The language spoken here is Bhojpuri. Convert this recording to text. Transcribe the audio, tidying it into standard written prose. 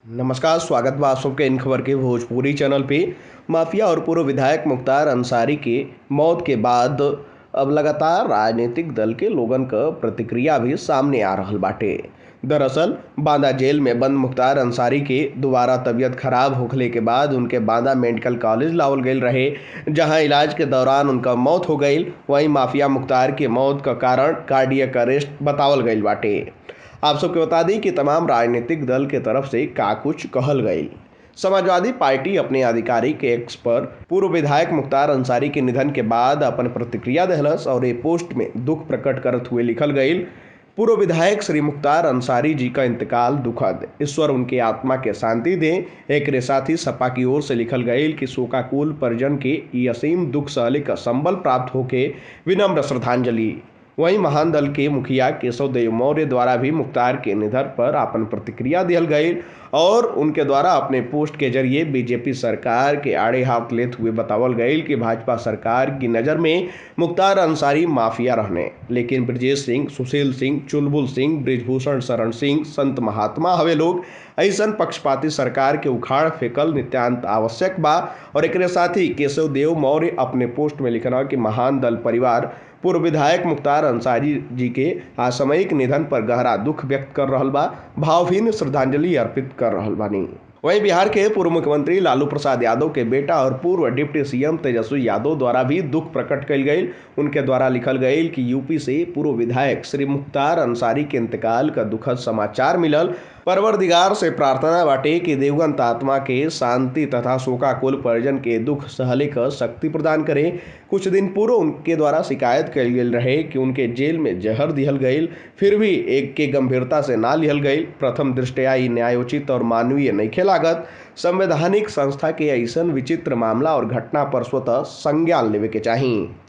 नमस्कार, स्वागत बा आप सबके इन खबर के भोजपुरी चैनल पे। माफिया और पूर्व विधायक मुख्तार अंसारी के मौत के बाद अब लगातार राजनीतिक दल के लोगन क प्रतिक्रिया भी सामने आ रहल बाटे। दरअसल बांदा जेल में बंद मुख्तार अंसारी के दोबारा तबीयत खराब होखले के बाद उनके बांदा मेडिकल कॉलेज लावल गईल रहे, जहां इलाज के दौरान उनका मौत हो गईल। वहीं माफिया मुख्तार के मौत का कारण कार्डियक अरेस्ट बतावल गईल बाटे। आप सबके बता दी कि तमाम राजनीतिक दल के तरफ से का कुछ कहल गईल। समाजवादी पार्टी अपने आधिकारिक एक्स पर पूर्व विधायक मुख्तार अंसारी के निधन के बाद अपन प्रतिक्रिया दहलस और ये पोस्ट में दुख प्रकट करत हुए लिखल गईल, पूर्व विधायक श्री मुख्तार अंसारी जी का इंतकाल दुखद, ईश्वर उनके आत्मा के शांति दें। एक साथ ही सपा की ओर से लिखल गईल कि शोकाकुल परिजन के ई असीम दुख सहले का संबल प्राप्त होके विनम्र श्रद्धांजलि। वहीं महान दल के मुखिया केशव देव मौर्य द्वारा भी मुख्तार के निधन पर अपन प्रतिक्रिया दिहल गई और उनके द्वारा अपने पोस्ट के जरिए बीजेपी सरकार के आड़े हाथ लेते हुए बतावल गई कि भाजपा सरकार की नज़र में मुख्तार अंसारी माफिया रहने, लेकिन ब्रजेश सिंह, सुशील सिंह, चुलबुल सिंह, बृजभूषण शरण सिंह संत महात्मा हवे लोग। ऐसन पक्षपाती सरकार के उखाड़ फेंकल नितांत आवश्यक बा। और एक साथ ही केशव देव मौर्य अपने पोस्ट में लिखना कि महान दल परिवार पूर्व विधायक मुख्तार अंसारी जी के असामयिक निधन पर गहरा दुख व्यक्त कर रहल बा, भावभीन श्रद्धांजलि अर्पित कर रहल बानी। वहीं बिहार के पूर्व मुख्यमंत्री लालू प्रसाद यादव के बेटा और पूर्व डिप्टी सीएम तेजस्वी यादव द्वारा भी दुख प्रकट कल गई। उनके द्वारा लिखल गई कि यूपी से पूर्व विधायक श्री मुख्तार अंसारी के इंतकाल का दुखद समाचार मिलल। परवरदिगार से प्रार्थना बाटे कि देवगंत आत्मा के शांति तथा शोकाकुल परिजन के दुख सहले का शक्ति प्रदान करे। कुछ दिन पूर्व उनके द्वारा शिकायत कल गेल रहे कि उनके जेल में जहर दिहल गईल, फिर भी एक के गंभीरता से ना लिहल गईल। प्रथम दृष्टया ई न्यायोचित और मानवीय नइखे लागत। संवैधानिक संस्था के ऐसन विचित्र मामला और घटना पर स्वतः संज्ञान लेवे के चाही।